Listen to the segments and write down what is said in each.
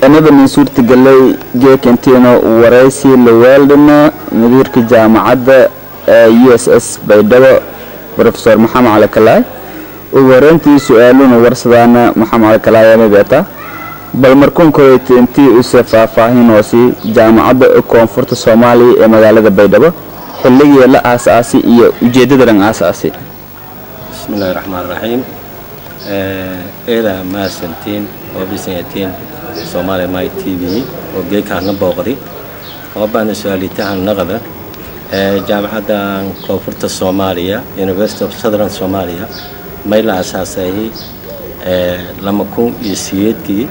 Anaba nin suurtagelay geekentino waraysi laweeldhina mudiirka jaamacadda USS Baydhabo, Professor Maxamed Cali Kalaay. Ugu horeyntii su-aaluna warsadaana Maxamed Cali Kalaay mabeeta, bal markuun koyta intii use faahfaahinoosi jaamacadda Koonfurta Soomaaliya ee magaalada Baydhabo, xilligii la aasaasay iyo ujeeddada dhan aasaasay. Bismillahi raxmaan raxiim. Eeda mahadsantiin oo bisanyatiin Soomaaliya My TV oo geekaana booqday oo baana su-aalitahan naqda. Jaamacaddan Koonfurta Soomaaliya, University of Southern Somalia, may la aasaasay 2008-kii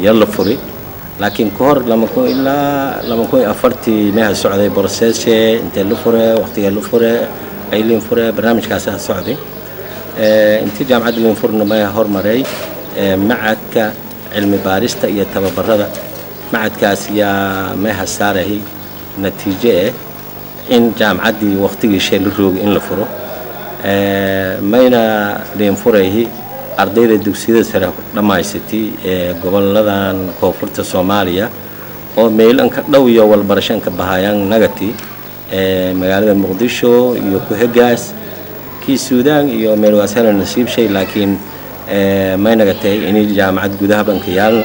iyo la furi, laakiin ka hor 2000 ilaa 2004-tii meha socday process-e intee la fure, waqtigee la fure, aylin fure, barnaamijkaasa socday. Intii jaamacadda lin furna maya hormaray macadka cilmi baarista iyo tababarada. Macadkaas yaa meha saarahay natiijo eh in jaamacaddii waqtigii shee la roogay in la furo. Mayna liin furayhi ardayda dugsiyada sare dhammaysatay ee goboladan Koonfurta Soomaaliya oo meelanka dhow iyo walbarashanka bahayaan nagati magaalada Muqdisho iyo ku-hegaas kii Suudaan iyo meelwaas hela nasiib shay, laakiin may nagatay inay jaamacad gudaha banka yaalna.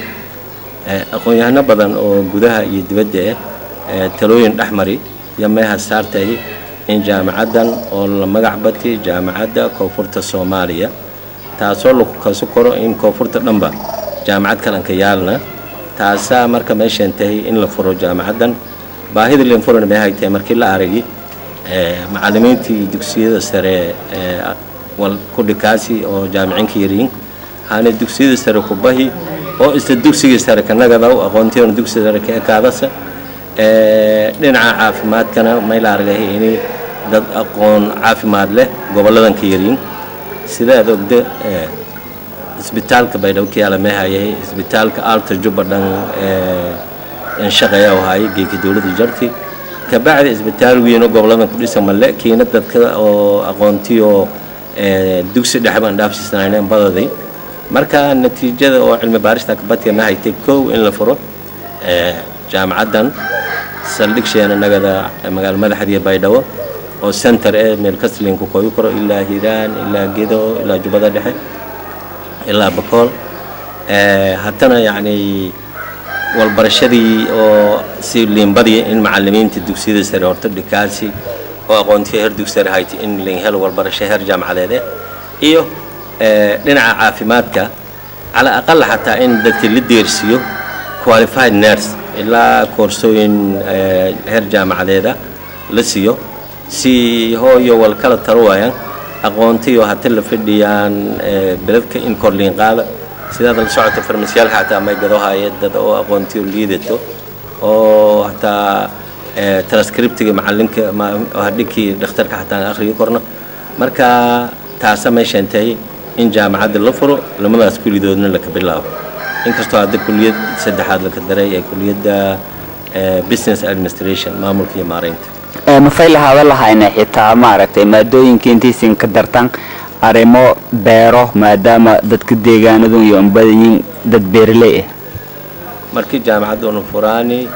Aqoon-yahano badan oo gudaha iyo dibadda ah talooyin dhexmari iyo meeha saartay in jaamacaddan oo la magac batay Jaamacadda Koonfurta Soomaaliya, taasoo lagu kasu karo in koonfurta dhanba jaamacad kalanka yaalna. Taasaa marka meeshan tahay in la furo jaamacaddan. Baahida lin furana meehay tahay markii la aragi macallimiintii dugsiyada sare wal kudhikaasi oo jaamicinka yariin hana dugsiyada sare ku bahi oo isla dugsigii sare ka nagadaw aqoontiina dugsiga sare ka ekaadasa. Dhinaca caafimaadkana may la argay inay dad aqoon caafimaad leh goboladan ka yariin. Sidaad ogda, isbitaalka Baydhabo ka yaala meehayahay isbitaalka Alta Juba dhan in shaqeeya ahaayay geeka dowladda jarti kabacdi. Isbitaal weyn oo goboladan ku dhisan male kiina dadka oo aqoontiyo dugsi dhexe baan dhaafsiisanayneen badaday. Marka natiijada oo cilmi baarista kabadka ma haytay kow in la furo jaamacaddan saldhigsheena nagada magaalo madaxdiya Baydhabo oo center ee meel kaslinku koyu karo ilaa Hiiraan, ilaa Gedo, ilaa Jubbada Dhexe, ilaa Bakool. Haddana yacni walbarashadii oo si liinbadii in macallimiinta dugsiyada sare horta dhikaasi oo aqoontiya heer dugsi sare hayta in lin helo walbarasho heer jaamacadeed eh, iyo dhinaca caafimaadka cala aqal xataa in dadka la deersiiyo qualified nurse ilaa koorsooyin heer jaamacadeeda la siiyo, si hooyo wal kala taro waayaan aqoontiyo hata la fadhiyaan beledka in korliin qaada. Sidaad la socota, farmasiyaalka xataa may gado haye dad oo aqoontiyo liidato oo hataa transcriptiga macalinka hadhinkii dhakhtarka xataa aan akhriyi korno. Marka taasa meeshan tahay in jaamacadda la furo, lamadaas kullidoodna laka bilaabo, inkastoo hadda kulliyad saddexaad laka daray ee kulliyadda business administration, maamulka iyo maareynta. Mafay lahaada lahayna xitaa maaragtay maadooyinka intaysan ka dartan arrimo beero, maadaama dadka deegaanadu iyo unbadayiin dad beeraley ah? Markii jaamacadda unu furaani,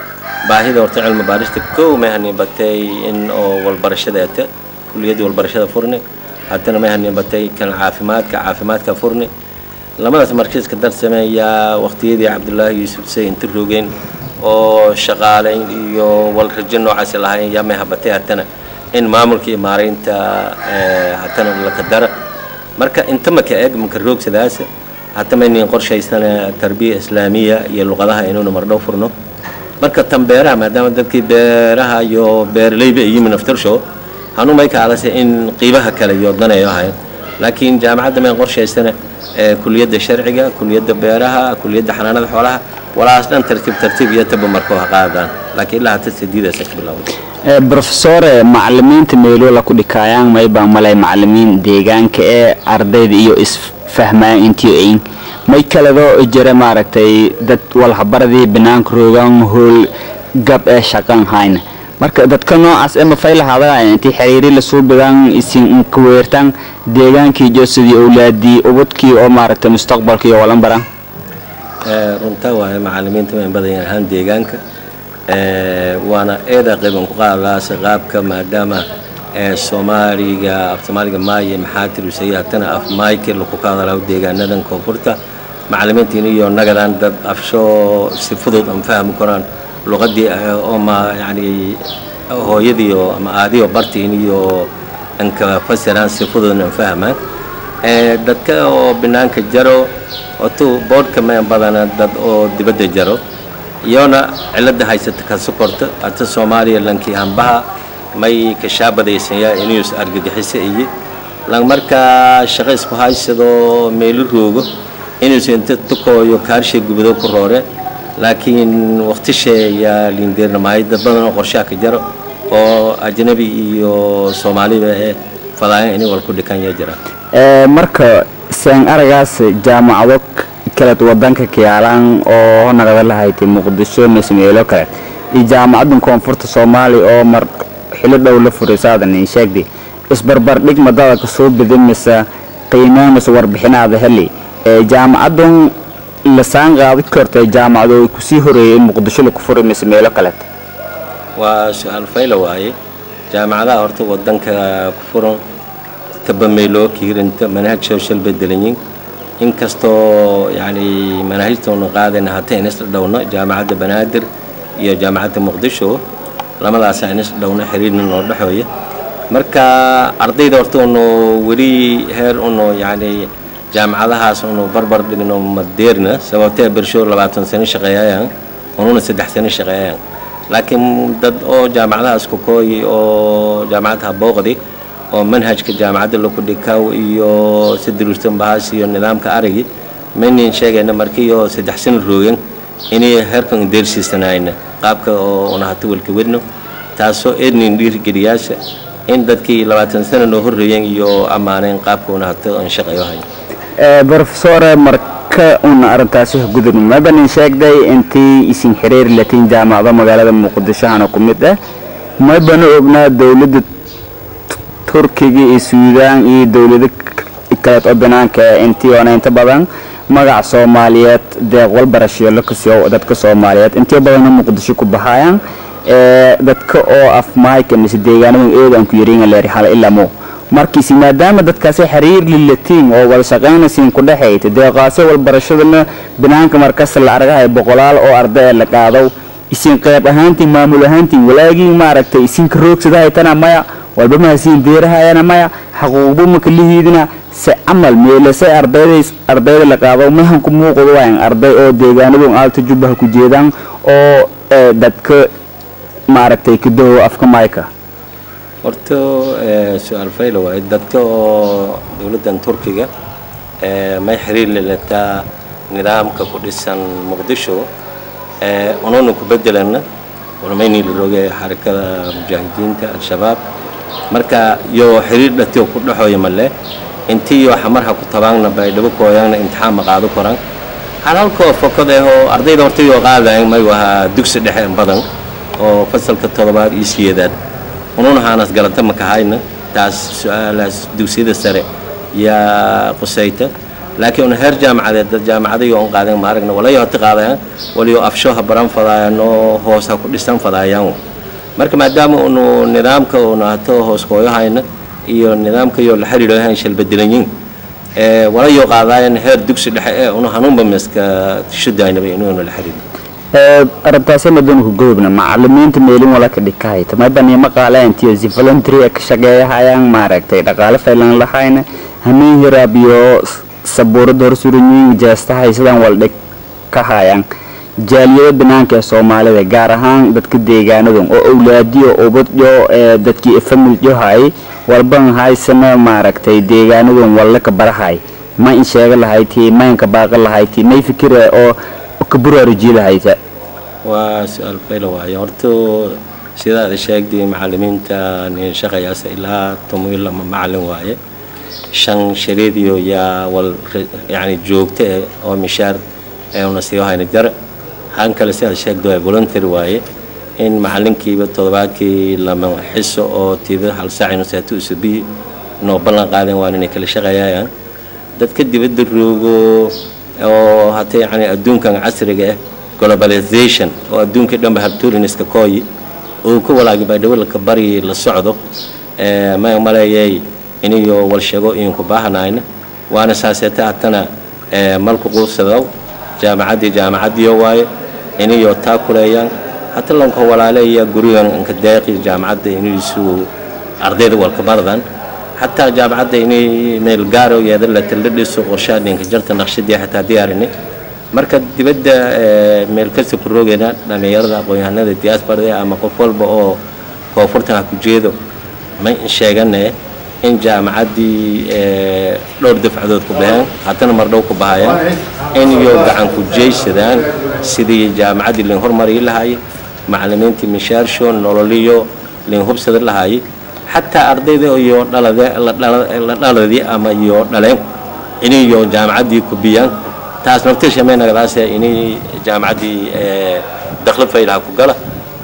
baahida horta cilmi baarista kow may batay in oo walbarashada ata kulliyadda walbarashada furni, haddana may batay kan caafimaadka, caafimaadka furni. Lamadaas markiiska dar sameeyaa waqtiyadii Cabdullaahi Yuusuf say inta roogeen oo shaqaalayn iyo wal rajo noocaas lahayn yaa may habatay haddana in maamulka iyo maareynta haddana laka dara. Marka inta maka eeg maka roogsadaas, hata maynin qorshaysana tarbiya islaamiya iyo luqadaha inuuna mardhow furno. Marka tan beeraha, maadaama dadkii beeraha iyo beeraleyba ay yimi naftarsho hanu may kaalase in qiibaha kale iyo danayo ahayn, laakiin jaamacadda mayn qorshaysana kuliyadda sharciga, kuliyadda beeraha, kuliyadda xanaanada xoolaha, walaas dhan tartiib tartiib iyo taba markoo ha qaadaan, laakiin ilaa hata sidiidaasa ka bilowday. Professore, macalimiinta meelo la ku dhikaayaan may baan malay macalimiin deegaanka ee ardayda iyo isfahmaan intii ayn may kalado jira maaragtay dad walhabaradii banaanka roogaan hool gab ee shaqan hayna. Marka dadka noocaas ee mafay lahaadaan intii xiriiri la suubigaan isin inka weertaan deegaankii jo sidii owlaadii ubadkii oo maaragtay mustaqbalkii oo walan baraan? Runtaa waaye, macalimiinta ma badan ahaan deegaanka, waana eeda qayban ku qaadalaase qaabka, maadaama Soomaaliga, af Soomaaliga maaye maxaa tirusaya, hatana af maayke laku ka hadalaa deegaanadan koonfurta. Macalimiintiin iyo nagadan dad afshoo si fudud ama fahmi karaan luqadii oo ma yani hooyadiiyo ama aadiyo bartiin iyo anka fasiraan si fududna an fahmaan. Dadka oo banaanka jaro otu boodhka ma badana, dad oo dibadda jaro iyona cilada haysata ka sokorta ata Soomaaliya lankii hambaha may ka shaabadaysanyaa inuu argagixisa iyo lan markaa shaqo isku haysado meelu roogo inuusan inta tukooyo kaarshay gubido ku roore. Laakiin waqtishee yaa liindeernamahay, dad badan oo qorshaha ka jaro oo ajnabi iyo Soomaaliba ee fadaayan inay wal ku dhikan yaa jira. Marka seen aragaas jaamacado kaleed wadanka kayaalaan oo nagada lahayd Muqdisho mise meelo kale iyo jaamacadan koonfurta Soomaaliya oo mar xilli dhow la furay saadan in sheegdi, isbarbar dhig madada ka soo bidin mise qiimeyn mise warbixinaada heli ee jaamacadan la saan qaadi karta jaamacado ay kusii horeeyay in Muqdisho lagu furay mise meelo kale? Waa su-aal fayla waaye. Jaamacadaha horta wadanka ku furan tabameyloo kiirinta manhaj social bedelanyin, inkastoo yani manaahijtoonu qaadayna hata inisla dhowno Jaamacadda Banaadir iyo Jaamacadda Muqdisho, labadaasa inisla dhowno, xiriirna noo dhexooya. Marka ardayda horta unu weli heer unu yani jaamacadahaas unu barbar dhigno madeerna, sababtee bersho 20 sano shaqeeyayaan, ununa 3 sano shaqeeyayaan. Laakiin dad oo jaamacadahaas ku kooyi oo jaamacadaha booqdi oo manhajka jaamacadda laku dhikaw iyo si duruustan bahaas iyo nidaamka aragi maynin sheegayna markiiyo 3 sano roogan inay heerkan deersiisanayna qaabka oo una hata walka wedno, taasoo eednin dhiirigeliyaasha in dadkii 20 sano noo horreeyeen iyo ammaaneen qaabka una hata aan shaqeeyo hayo. Professor, marka una arrintaasi gudubno, mabanin sheegday intii isin xiriir latiin jaamacado magaalada Muqdisho hana ku mid ah. Maybana ognaa dowladda Turkiga iyo Suudaan iyo dowlado kaleed oo banaanka intii oona inta badan magaca Soomaaliyeed deeq walbarashiyo la kasiyo dadka Soomaaliyeed, intii badanna Muqdisho ku baxayaan dadka oo af maayka mise deegaanadan eed aan ku yareyn leer hal ilaa mo. Markiisi maadaama dadkaasi xiriir lilatiin oo wada shaqaynaysiin ku dhexayta deeqaasi walbarashadana banaanka markas la argahay boqolaal oo arday la qaado, isin qayb ahaantiin, maamul ahaantiin, walaagii maaragtay isinka roogsadahay tana maya walba mahasiin deerahayana maya xaquuqbu maka lihiidina se camal meelase ardayda la qaado mahan ku muuqdo waayan arday oo deegaanadu aalta jubbaha ku jeedaan oo dadka maaragtay kudaho afka mayka? Horta su-aal fayla waaye. Dadka oo dowladdan Turkiga may xiriir lelataa nidaamka ku dhisan Muqdisho ununa ku bedelana warmayni la roogay Xarakada Mujaahidiinta Al-Shabaab. Marka iyo xiriir dhatiyo ku dhexooya male, intii iyo xamarha ku tabaangna Baydhabo kooyaangna imtixaan ma qaado koraan halalkoo fokadehoo. Ardayda horta iyo qaadayan may wahaa dugsi dhexe in badan oo fasalka 7aad iyo 8aad, ununa haanas galanta ma kahayna, taas su-aalaas dugsiyada sare yaa qusayta. Laakiin una heer jaamacadeed dad jaamacadayo on qaadan ma aragna, walayo hati qaadayaan waliyo afsho ha baran fadaayaan oo hoos ha ku dhisan fadaayaan. Marka maadaama unu nidaamka una hato hoos kooyohayna iyo nidaamka iyo la xiriirohayn shalbedelanyin walayo qaadaayan heer dugsi dhexe ee una hanuunba miska shudaynaba inuuna la xiriiro. Arrintaasi madoon ku gudubna, macalimiinta meelin wala ka dhikahayta maybani maqaalaantiyo si voluntary ka shaqeeyahayaan maaragtay dhaqaale faylan lahayna hameen hiraabiyo sabuurada hor suranyiin jeestahay sidaan wal dhig ka hayaan. Jaaliyada banaanka ee Soomaalida, gaar ahaan dadka deegaanadan oo owlaadiyo ubadyo dadkii familyo hay walban haysana maaragtay deegaanadan walla ka barahay, ma in sheega lahayti, ma in ka baaqan lahayti, may fikira oo ka buraarujiyi lahayta? Waa su-aal fayla waaye. Horta sidaad sheegtay, macalimiinta nin shaqayaasa ilaa 12 macalin waaye, 5 shareediyo yaa wal yani joogto eh oo mishaar ee una sii hayna jar han kale. Sidaad sheegto waa voluntary waaye, in macalinkiiba toddobaadkii lama xiso oo tiiba hal saac inuu seeto usubi noo ballan qaadeen, waan inay kala shaqeeyayaan dadka dibadda roogo. Oo hata yani adduunkan casriga ah, globalization oo adduunkii dhanba habtuuliniska kooyi uu ku walaagi Baydhabo laka bari la socdo, ma maleeyay iniyo walsheego inku baahanayna, waana saaseeta. Hatana malku quusadaw jaamacaddii, jaamacaddiyo waaye iniyo taa kuleeyaan. Hata lanka walaaleeya gurigan inka deeqi jaamacadda iniisu ardayda walka baradan, xataa jaamacadda inay meel gaaro yeeda la tala dhiso, qorshaha dhinka jarta, naqshadii xataa diyaarini. Marka dibadda meel kasta ku roogayna dhallinyarada aqoon-yahanada diasporada ama qof walba oo koonfurtan ha ku jeedo, ma sheegane in jaamacaddii dhowr dafcadood ku baxeen, haddana mardhow ku bahayaan, in iyo gacan ku jeysadaan sidii jaamacaddii lin hormari lahaayey, macallimiintii mishaarsho nololiyo lin hubsada lahaayey, xataa ardayda iyo dhalade la dhaladii ama iyo dhaleen iniyo jaamacaddii ku biyaan. Taas naftisha may nagadaase inay jaamacaddii dakhli faylaha ku gala,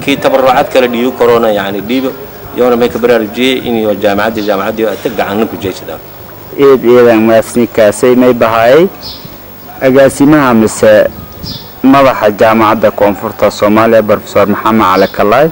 kii tabarucaad kale dhiibi korona yani dhiibo, yoona may ka baraarujiyey iniyo jaamacaddii ata gacanna ku jeysadaan. Eed eedan maasnikaasay may bahaayay agaasimaha mise madaxa Jaamacadda Koonfurta Soomaaliya, Profesor Maxamed Cali Kalaay.